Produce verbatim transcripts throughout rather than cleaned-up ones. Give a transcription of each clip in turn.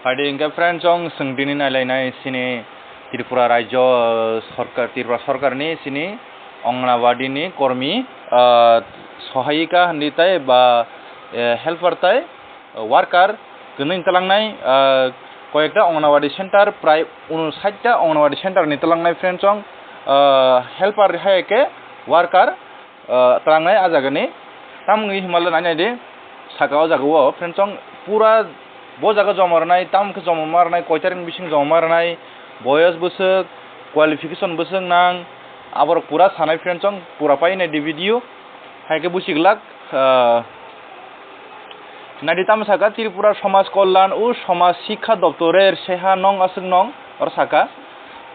Phaidi hwnkhe friends, chwng, chwng tini nailainai chini Tripura rajyo, uh, sorkar, Tripura sorkarni chini Anganwadi ni kormi, uh, sohayika hwnwi tai ba, eh, helper tai, uh, worker kwnwi tlangnai, uh, koyekta Anganwadi center, prai unsait ta Anganwadi center ni tlangnai friends, chwng, uh, helper hai khe worker, uh, tlangnai ah jagani. Tamni himala nai nai di, saka o jaga o friends, chwng pura bo jaga joma rwnai, tamo khe joma ma rwnai, koi tarik ni bising joma ma rwnai, boyos bwswk, qualification bwswk nang, aborok pura sanai friends, chwng pura pai nai di video, hai khe busi glak, uh, nai di tamo saka Tripura Samaj Kalyan o Samaj Sikha Doptorer seha nong aswk nong oro saka.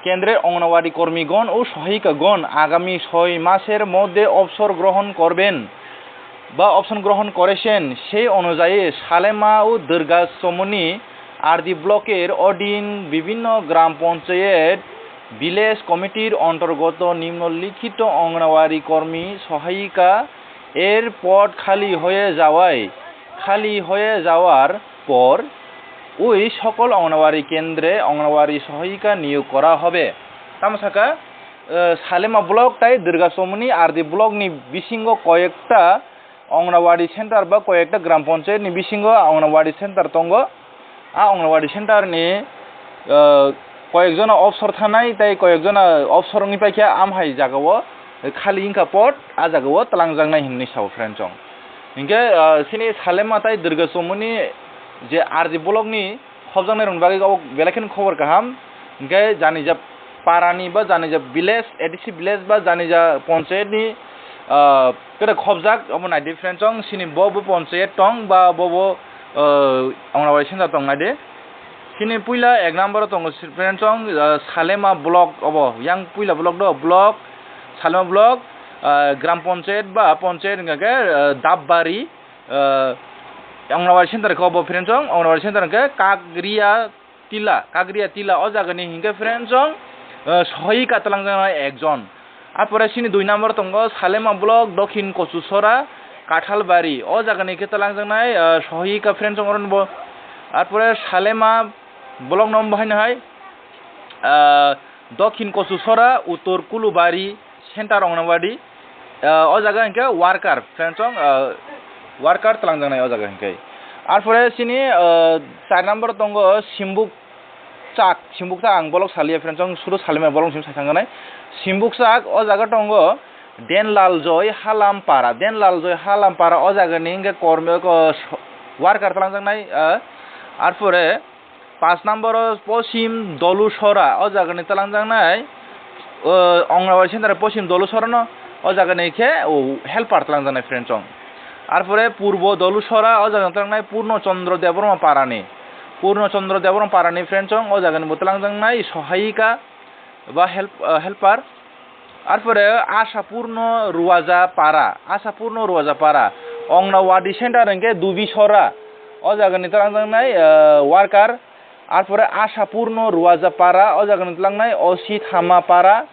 কেন্দ্রের অঙ্গনওয়াড়ি কর্মীগণ ও সহায়িকাগণ আগামী ছয় মাসের মধ্যে অবসর গ্রহণ করবেন বা অবসর গ্রহণ করেছেন, সেই অনুযায়ী সালেমা ও দুর্গা চমুনি আরডি ব্লকের অধীন বিভিন্ন গ্রাম পঞ্চায়েত, ভিলেজ কমিটির অন্তর্গত নিম্নলিখিত অঙ্গনওয়াড়ি কর্মী সহায়িকা এর পদ খালি হয়ে যাওয়ায়, খালি হয়ে যাওয়ার পর ওই সকল অঙ্গনওয়াড়ি কেন্দ্রে অঙ্গনওয়াড়ি সহায়িকা নিয়োগ করা হবে। Tamo saka, eh, Salema block tai Durga Chomoni R D block ni bisingo koyekta Anganwadi center ba koyekta gram panchayat ni bisingo Anganwadi center tongo. A Anganwadi center ni, ah, koyekjona obsor thanai tei koyekjona obsor wngwi paikha, amhai jagao khali wngkha pod, a jagao twlangjaknai hinwi sao friend chong. Hinkhe, ah, chini Salema tei Durga Chomoni je R D block ni khobjaknai rokni bagwi abo belai kheno khobor kaham. Hinkhe janija parani ba janija village, A D C village ba janija panchayat ni, ah, kwrwi khobjak, obo naidi friend chong, chini bo bo panchayat tong ba bo bo, ah, Anganwadi center tong naidi. Chini puila ek number o tongo friend chong, ah, Salema block, obo yang puila block do, block, Salema block, ah, gram panchayat ba panchayat hingkha khe, ah, Dapbari, ah, Anganwadi center khe obo friend chong, Anganwadi center hingkhe Kagriya Tila, Kagriya Tila, o jagani hinkhe friend chong, ah, sohika twlangjaknai ekjon. Arpore chini dui number tongo Salema block, Dokhin Kochusora, Kathalbari, o jagani khe twlangjaknai, ah, sohika friend chong oronbo. Arpore Salema block no bahai no hai, ah, Dokhin Kochusora, Uttor Kulubari, center Anganwadi, ah, o jaga hinkhe worker, friend chong, ah, worker twlangjaknai o jaga hinkhe. Arpore chini, ah, char number tongo Simbukchak, Simbukchak ang bolok saliya friend chong, suru Salema bolok sim sasanganai. Simbukchak o jaga tongo Denlal Joy Halampara, Denlal Joy Halampara o jagani hinkhe kormi, ko, worker twlangjaknai, ah, arpore Pash number o Pochim Dolusora, o jagani twlangjaknai, o, Anganwadi center Pochim Dolusora no, o jagani khe, o, helper twlangjaknai friend chong. Arpore Purbo Dolusora, o jagani twlangnai Purno Chandra Debbarma parani. Purno Chandra Debbarma parani friend chong, o jagani bo twlangjaknai sohayika ba help-, ah, helper. Arpore Ashapurno Ruwaja para, Ashapurno Ruwaja para, Anganwadi center hinkhe Dubisora, o jagani twlangjaknai, ah, worker. Arpore Ashapurno Ruwaja para, o jagani twlangnai Osi Thama para,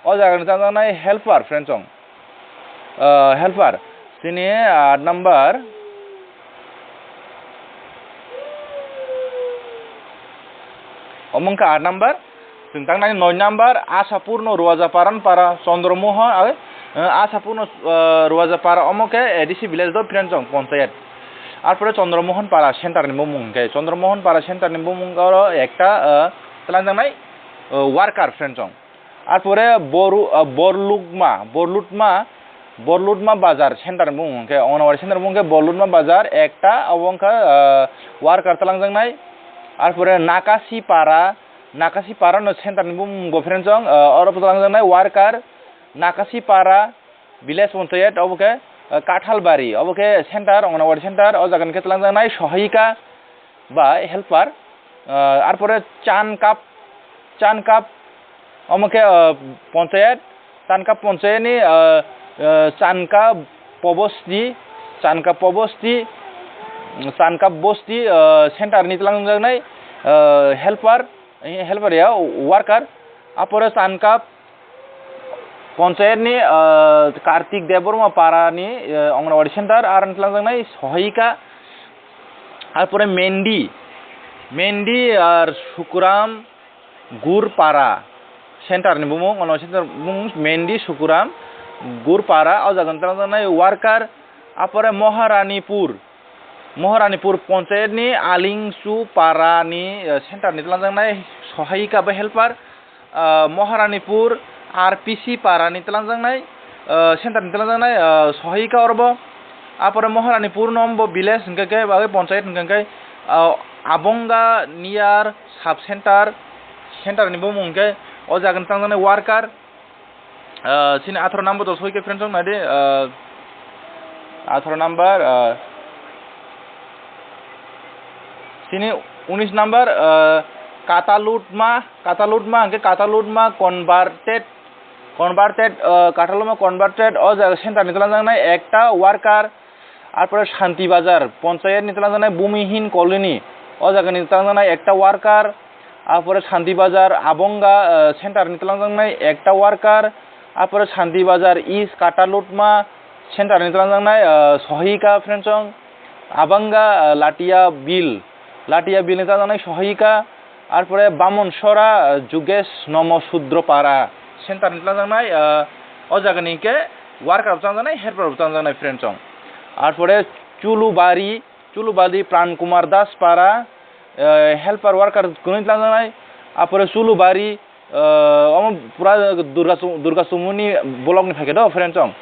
o jagani twlangjaknai helper, friend chong. Ah, helper. Chini aat number. Omo wngkha aat number. Chwng tangnani noi number, Ashapurno Ruwaja Paran para, Chandra Mohon, ah, eh, Ashapurno, eh, Ruwaja para, omo khe A D C village do friend chong, panchayat. Arpore Chandra Mohon para center ni bumung hinkhe, Chandra Mohon para center ni bumung oro ekta, eh, twlangjaknai, eh, worker friend chong. Arpore Boru-, ah, Borlukma, Borlutma, Borlutma Bazar center ni bumung hinkhe Anganwadi center ni bumung hinkhe Borlutma Bazar ekta, obo wngkha, ah, worker twlangjaknai. Arpore Nakasi Para, Nakasi Para no center ni bumung bo friend chong, ah, oro twlangjaknai worker, Nakasi Para, village panchayat, obo khe, ah, Kathalbari, obo khe center, Anganwadi center, o jaga ni khe twlangjaknai sohayika ba helper, ah, arpore Chankap, Chankap, omo khe, ah, panchayat, Chankap panchayat ni, ah, ah, Chanka Pobosti, Chanka Pobosti, Chanka Bosti, ah, center ni twlangjaknai, ah, helper, eh, helper ya, worker, arpore Chankap panchayat ni, ah, Kartik Debbarma para ni, ah, Anganwadi center, aro twlangjaknai sohayika, arpore Mendi, Mendi ar Sukuram Gurpara, center ni bumung, ono center bumung Mendi Sukuram Gurpara, o jaga ni tlanjaknai worker, apore Moharanipur, Moharanipur ponchayat ni Alingsu Para ni, eh, center ni tlanjaknai sohayika ba helper, ah, Moharanipur R P C Para ni tlanjaknai, ah, center ni tlanjaknai, ah, sohayika orbo. Apore Moharanipur no ombo village hingke ke, abo ponchayat hingke ke, ah, Abonga near sub center, center ni bumung hingke o jaga ni tlanjaknai worker, ah, chini atharo number to soike friends, naidi, ah, atharo number, ah, chini unis number, ah, Katalutma, Katalutma hingke Katalutma converted, converted, ah, Katalutma converted, o jaga center ni tlanjaknai ekta worker, apore Shanti Bazar, ponchayat ni tlanjaknai Bhumihin Colony, o jaga ni tlanjaknai ekta worker, apore Shanti Bazar, Abonga, ah, center ni tlanjaknai ekta worker, apore Shanti Bazar East Katalutma, center ni tlanjaknai, ah, sohayika friends, Abonga, ah, Latia Bill, Latia Bill ni tlanjaknai sohayika, arpore Bamon Sora, ah, Jugesh Nomo Sudro Para, center ni tlanjaknai, ah, o jaga ni hingke worker bo tlanjaknai, helper bo tlanjaknai friends. Arpore Chulubari, Chulubari Pran Kumar Das Para, eh, helper worker kwnwi tlanjaknai, apore Chulubari, eh, omo pura Durga Chu-, Durga Chumuni block ni phaikhe do friends chong.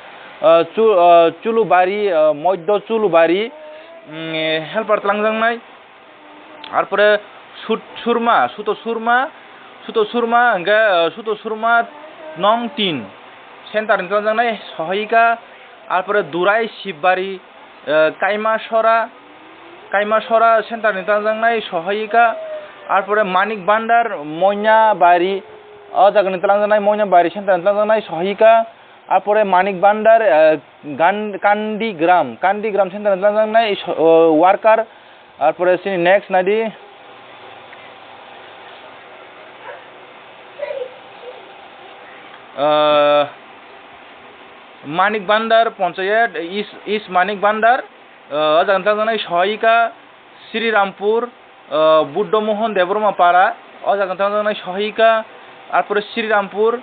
Eh, Chu-, eh, Chulubari, eh, Moiddo Chulubari, mm, helper tlanjaknai, arpore Sut-, Surma, Suto Surma, Suto Surma, hingke, eh, Suto Surma nong tin, center ni tlanjaknai sohayika, arpore Durai Sibari, eh, Kaima Sora, Kaima Sora center ni tlanjaknai sohayika, arpore Manik Bandar Moinabari, o jaga ni tlanjaknai Moinabari center ni tlanjaknai sohayika, arpore Manik Bandar, eh, Gan-, Kandigram, Kandigram center ni tlanjaknai so-, o, worker, arpore chini next naidi, eh, Manik Bandar Ponchayat, East, East Manik Bandar, eh, o jaga ni tlanjaknai sohayika, Srirampur, eh, Buddha Mohon Debbarma Para, o jaga ni tlanjaknai sohayika, arpore Srirampur,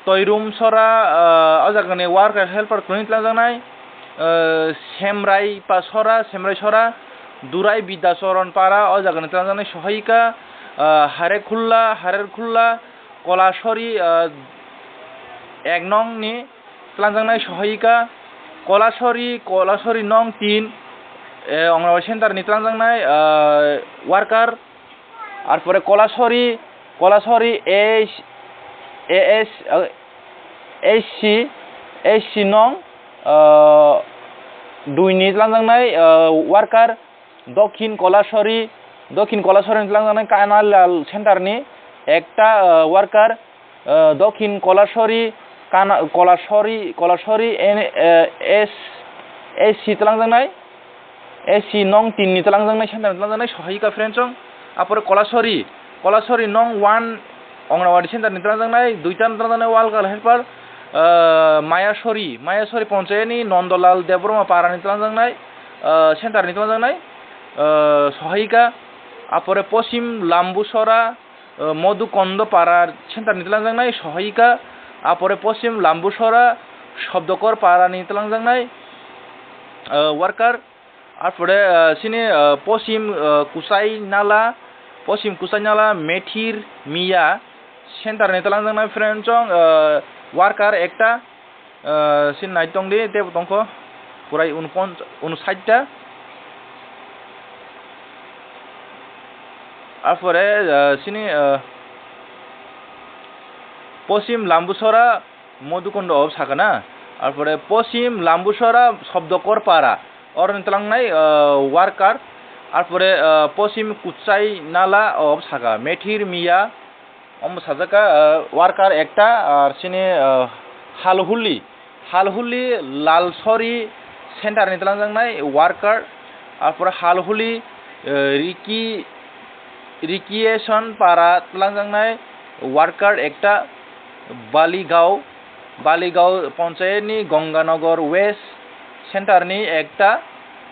Toirum Sora, eh, o jaga ni worker helper kwnwi tlanjaknai, eh, Semrai pa Sora, Semrai Sora, Durai Bidya Choron Para, o jaga ni tlanjaknai sohayika, eh, Harekhulla, Harekhulla, Kolasori, eh, ek nong ni tlanjaknai sohayika, Kolasori, Kolasori nong tin, eh, Ongrabari center ni tlanjaknai, eh, worker, arpore Kolasori, Kolasori H, A S, eh, H C, H C nong, eh, dui ni tlanjaknai, eh, worker, Dokhin Kolasori, Dokhin Kolasori ni tlanjaknai Kanalal center ni ekta, eh, worker, eh, Dokhin Kolasori, Kana-, Kolasori, Kolasori, N-, eh, S, S C tlanjaknai, S C nong tin ni tlanjaknai center ni tlanjaknai sohayika friends chong. Apore Kolasori, Kolasori nong one Ongrabari center ni tlanjaknai, duita ni tlanjaknai worker helper, eh, Mayasori, Mayasori ponchayat ni Nondolal Debbarma Para ni tlanjaknai, eh, center ni tlanjaknai, eh, sohayika, apore Posim Lambusora, eh, Modukondo Para center ni tlanjaknai sohayika, apore Posim Lambusora Sobdokor Para ni tlanjaknai, eh, worker, arpore, eh, chini, eh, Posim, eh, Kusai Nala, Posim Kusai Nala Methir Miya center ni tlanjaknai friend chong, eh, worker ekta, eh, sin nai tong di, tebo tongkho, purai unpon-, unsait ta. Arpore, eh, sini, eh, Posim Lambusora Modukondo ob sakana. Arpore Posim Lambusora Sobdokor Para. Oroni tlangnai, eh, worker. Arpore, eh, Posim Kutsai Nala ob saka. Methir Miya. Omo sajaka, ah, worker ekta, ar sini, ah, Halhuli, Halhuli Lalsori center ni tlanjaknai worker, arpore Halhuli, eh, Riki-, Recreation Para tlanjaknai worker ekta, Baligao, Baligao Panchayat ni Ganganagar West center ni ekta,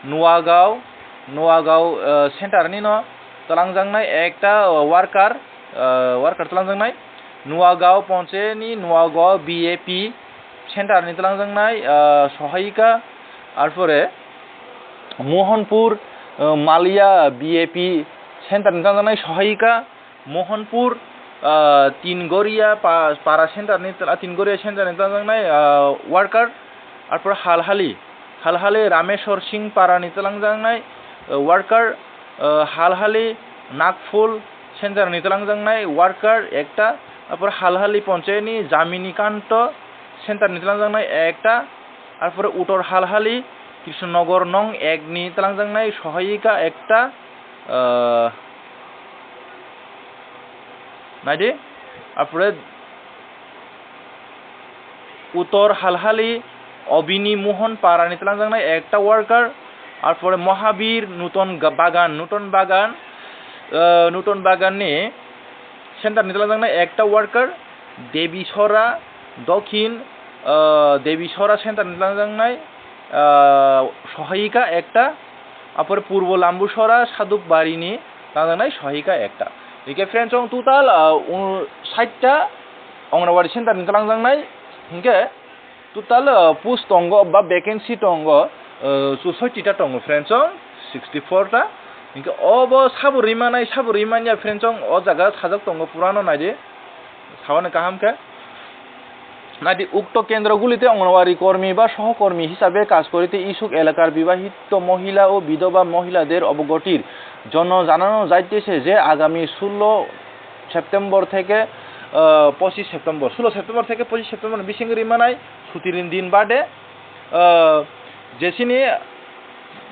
Nuagao, Nuagao, eh, center ni no, twlangjaknai ekta, uh, worker, uh, worker twlangjaknai. Nuagaon ponchayatni Nuagaon B A P center ni twlangjaknai, uh, sohayika, arpore Mohanpur, uh, Malia B A P center ni twlangjaknai sohayika, Mohanpur, uh, Tingoria pa-, para center ni, Tingoria center ni twlangjaknai, uh, worker, arpore Halhali, Halhali Rameshwar Singh para ni twlangjaknai, uh, worker, uh, Halhali Nagphul center ni twlangjaknai worker ekta, arpore Halhali ponchayat ni Jamini Kanto center ni twlangjaknai ekta, arpore Uttor Halhali Krishnanagar nong ek ni twlangjaknai sohayika ekta, uh, naidi, arpore Uttor Halhali Obini Mohan para ni twlangjaknai ekta worker, arpore Mahabir Nuton Ga-, Bagan, Nuton Bagan, uh, Nuton Bagan ni center ni twlangjaknai ekta worker, Debi Sora Dokhin, uh, Debi Sora center ni twlangjaknai, uh, sohayika ekta, arpore Purbo Lambusora Sadhuk Bari ni twlangjaknai sohayika ekta. Hingke friends, chwng total, uh, un-, sait ta Anganwadi center ni twlangjaknai, hingke total, uh, post tongo ba vacancy tongo, uh, chusoi ta tongo friends, chwng sixty four ta. Hingke obo sabo rimanai, sabo rimanya friends, chwng o jaga sajak tongo purano naidi, sabani kaham khe. নাইদি, উক্ত কেন্দ্রগুলিতে অঙ্গনওয়াড়ি কর্মী বা সহকর্মী হিসাবে কাজ করিতে ইচ্ছুক এলাকার বিবাহিত মহিলা ও বিধবা মহিলাদের অবগতির জন্য জানানো যাইতেছে যে আগামী ষোলো সেপ্টেম্বর থেকে, আহ, পঁচিশ সেপ্টেম্বর, ষোলো সেপ্টেম্বর থেকে পঁচিশ September bising rimanai suti ni din bade, ah, jesini,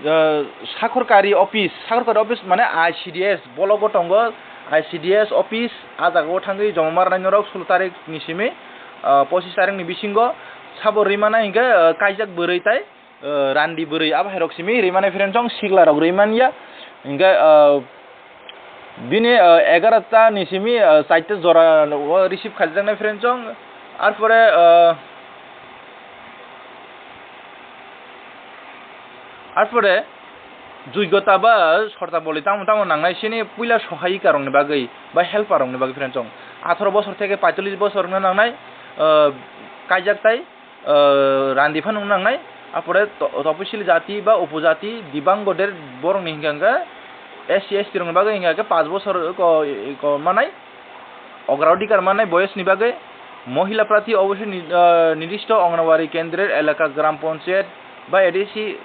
ah, sakorkari office, sakorkari office mane I C D S, bologo tongo I C D S office, ah jagao thangwi joma marnai norok sullo tarik ni simi, ah, pochis tarik ni bisingo sabo rimana hinkhe, ah, kaijak bwrwi tai, ah, randi bwrwi abo hai rok simi rimani friend chong sigla rok rimanya hinkhe, ah, Bini, ah, egarota ni simi, ah, chaita jora o receive khaijaknai friend chong. Arpore, ah, arpore joigota ba sorta boli tamo tamo nangnai sini puila sohayika rokni bagwi ba helper rokni bagwi friend chong. Atharo bosor theke paitolish bosor wngna nangnai, ah, kaijak tai. Ah, randi phano wng nangnai, apore to-, toposil jati ba upojati, dibango der borokni hinkha hinkha S C S T rokni bagwi hinkha hinkha panch bosor ko, ko manai, ogra odhikar manai boyosni bagwi, mohila prarthi obossoi ni-, ah, nirdishto Anganwadi kendrer elaka gram panchayat ba A D C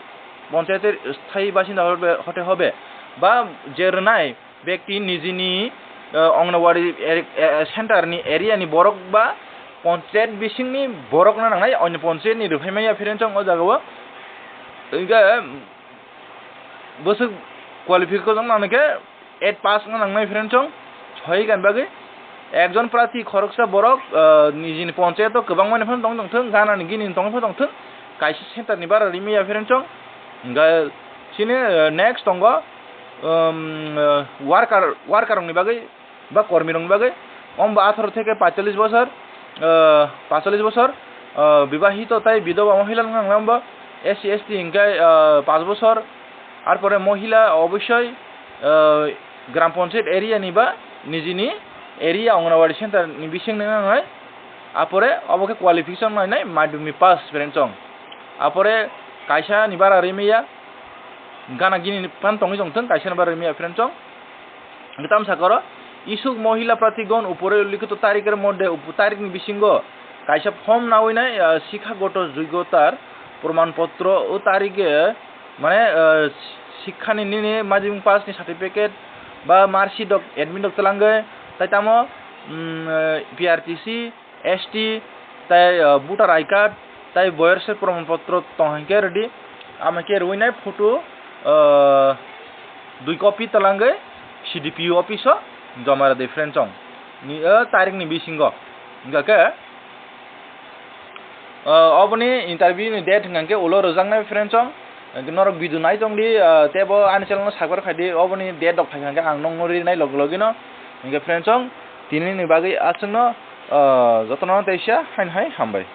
panchayater sthayi basinda hote hobe, hote hobe ba je rwnai, Bekti nijini, eh, Anganwadi er-, eh, center ni area ni borok ba panchayat bisingni borok no nangnai, onyo panchayat ni rwphai maya friend chong o jaga o. Hinkhe bwswk qualification nang khe eight pass no nangnai friend chong, soi gan bagwi. Ekjon prarthi khoroksa borok, eh, nijini panchayat o kwbangma ni phano tong tong thung, gana ni gini ni tong phano tong thung, kaisa center ni bara rimaya friend chong. Hinkhe chini, eh, next tongo, um, uh, worker, worker rokni bagwi ba kormi rokni bagwi, ombo atharo theke paitolish bosor, uh, paitolish bosor, uh, bibahito tai bidoba mohila wngna nangnai ombo, S C S T hinkhe, uh, panch bosor, arpore mohila obossoi, uh, gram panchayat area ni ba nijini area Anganwadi center ni bising wngna nangnai, apore obo khe qualification nainai madhyamik pass friend chong, apore kaisa ni bara rimaya, gana gini ni phan tongwi tongthung, kaisa ni bara rimaya friend chong. Tamo sakoro, ইচ্ছুক মহিলা প্রার্থীগণ উপরে উল্লিখিত তারিখের মধ্যে উপ-, তারিখনি বিসিঙ্গো kaisa form nawi nai, ah, শিক্ষাগত যোগ্যতার প্রমাণপত্র o tarikhe, mane, ah, শিক্ষানি nini madhyamik pass ni certificate ba marksheet rok admit rok twlangwi, tai tamo, mm, ah, P R T C, S T, tai, ah, voter I card, tai boyosor proman potro tong hai khe rwdi. Amo khe rwinai photo, ah, dui copy twlangwi C D P O office o joma rwdi friend chong. Ni, ah, tarik ni bisingo. Hingkha khe, ah, oboni interview ni date hingkha khe ulo rwjaknai friend chong. Norok video nai tongdi, ah, tebo ani channel no subscribe khaidi, oboni date rok phai hingkha khe ang nokno rinai logi logi no. Hingkhe friend chong, tini ni bagwi aswkno, ah, jotono teisa haino hai hambai.